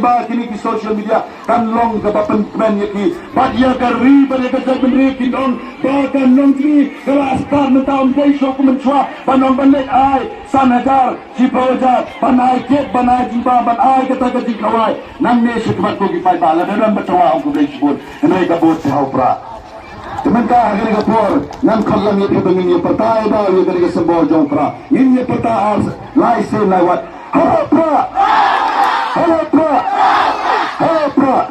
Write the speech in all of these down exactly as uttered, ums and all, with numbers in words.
ba kine ki social media kan long kaba pynkmen ïa ki. Bad ïa ka ri bad ïa ka jaitbynriew kin ong ba ka nongkri ka la start mynta, ym dei shuh kum mynshuwa ban ong ban leit ai san hajar, shiphew hajar, ban ai kit, ban ai jingbam, ban ai kata ka jingkhawai. Nangne shakhmat ko ki paidbah, lada don ba thawa ong khublei shibun, hynrei ka vote te ha u prah. Te mynta ha kane ka por ngan khot lang ïa phi ba ngin ïa pyrta ïa ba ïa kane ka symbol jong u prah. Ngin ïa pyrta ar, lai sien lai wat. Ha u prah! Ha u prah! Ha u prah!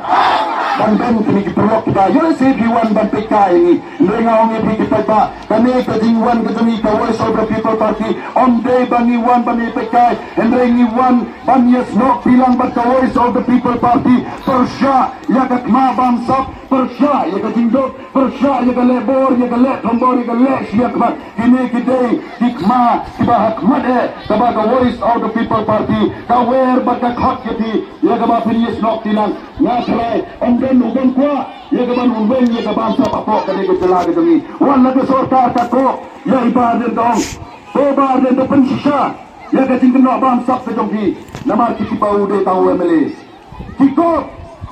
Ban don kine ki paralok kita, ïoh lehse phi wan ban peitkai ïa ngi. Hynrei nga ong ïa phi ki paidbah, kane ka jingwan ka jong ngi ka Voice of the People Party, ym dei ba ngi wan ban ïa peitkai, hynrei ngi wan ban ïa snoh kti lang bad ka Voice of the People Party. Pyrshah ïa ka khma bamsap, pyrshah ïa ka jingduk, pyrshah ïa ka leh bor, ïa ka leh thombor, ïa ka leh shi ïa khmat. Kine ki dei ki khma kiba ha khmat eh, kaba ka Voice of the People Party ka wer bad ka khot ïa phi, ïa kaba phin ïa snoh kti lang. Nga tharai ym don u bym kwah ïa ka ban weng ïa ka bamsap hapoh kane ka jylla ka jong ngi. Wat la ka sorkar ka koh ïa i Bah Ardent, ka ong, to Bah Ardent, to pynshisha ïa ka jingkynnoh bamsap ka jong phi. Namar ki tip ba u dei tang u M L A. Ki koh,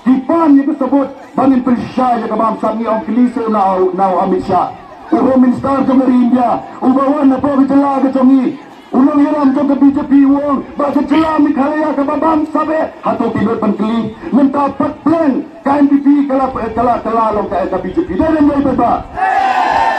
ki pan ïa ka sabut ba ngin pynshisha ïa ka bamsap. Ngi ong kylli seh na u, na u Amit Shah, u Home Minister jong ka ri India, uba wan hapoh ka jylla ka jong ngi. U nongïalam jong ka B J P u ong ba ka jylla Meghalaya kaba bamsap eh. Hato phi nud ban kylli? Mynta pat pleng ka N P P ka la, ka la, ka la long ka, ka B J P. Dei ne ym dei, paidbah?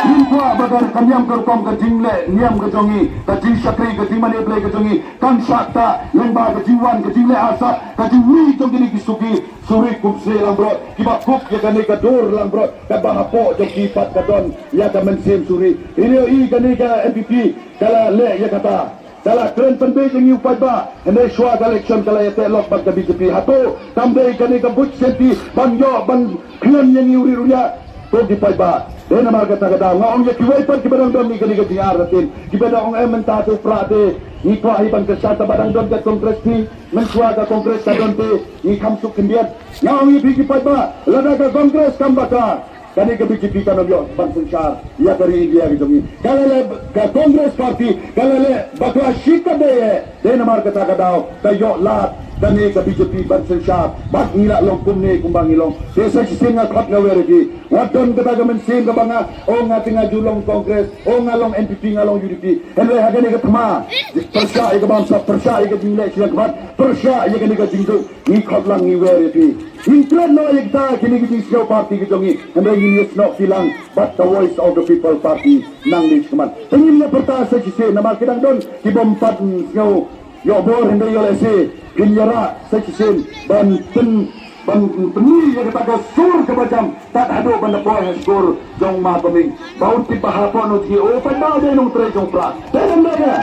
Ngim kwah ba ka, ka niam ka rukom, ka jingleh niam ka jong ngi, ka jingshakri, ka jingmane Blei ka jong ngi kan shah ktah lyngba ka jingwan, ka jingleh arsap, ka jingmih jong kine ki suki suri kumsnei langbrot kiba kup ïa kane ka dur langbrot kaba hapoh jong ki pat ka don ïa ka mynsiem suri. Ïa kane ka N P P ka la leh ïa kata. Ka la kren pynbeit ïa ngi, u paidbah, hynrei shuwa ka election ka la ïateh lok bad ka B J P. Hato kam dei kane ka buit shisien phi ban ïoh ban khlem ïa ngi u rieh u riak? Ko ki paidbah, dei namar kata ka daw nga ong ïa kiwei pat kiba dang don ïa kane ka jingartatien, kiba dang ong, eh, mynta te u prah te ngi kwah hi ban kyrshan, tangba dang don ka Congress te. Mynshuwa ka Congress ka don te ngi kham suk khyndiat. Nga ong ïa phi ki paidbah, lada ka Congress kam bakla, kane ka B J P kan ym ïoh ban synshar ïa ka ri India ka jong ngi. Ka la leh, ka Congress Party ka la leh bakla shikatdei eh. Dei namar kata ka daw ka ïoh lad kane ka B J P ban synshar bad ngi la long kumne kumba ngi long. Te sa shisien nga khot nga wer ïa phi, wat don kata ka mynsiem kaba nga, oh, nga te nga ju long Congress, oh, nga long N P P, nga long U D P. Hynrei ha kane ka thma, pyrshah ïa ka bamsap, pyrshah ïa ka jingleh shi ïa ka khmat, pyrshah ïa kane ka jingduk. Ngi khot lang, ngi wer ïa phi. Ngin klet noh ïa kita kine ki jingsngew party ki jong ngi, hynrei ngin ïa snoh kti lang bad ka Voice of the People Party nangne shakhmat. Te ngin ïa pyrta sa shisien namar ki dang don ki bym pat sngew ïoh bor, hynrei ïoh lehse phin ïarah sa shisien ban pyn, ban pynmih ïa kata ka sur kaba jam tad haduh ban da poi ha shkor jong ma Coming. Ba un tip ba hapoh nongthiah u paidbah u dei nongtrei jong u prah. Te lem dei ka.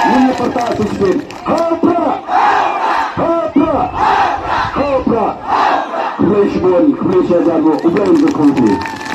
Ngin ïa pyrta shisien. Ha u prah! Ha u prah! Ha u prah! Khublei shibun, khublei shihajar nguh, U Blei un kyrkhu ïa phi.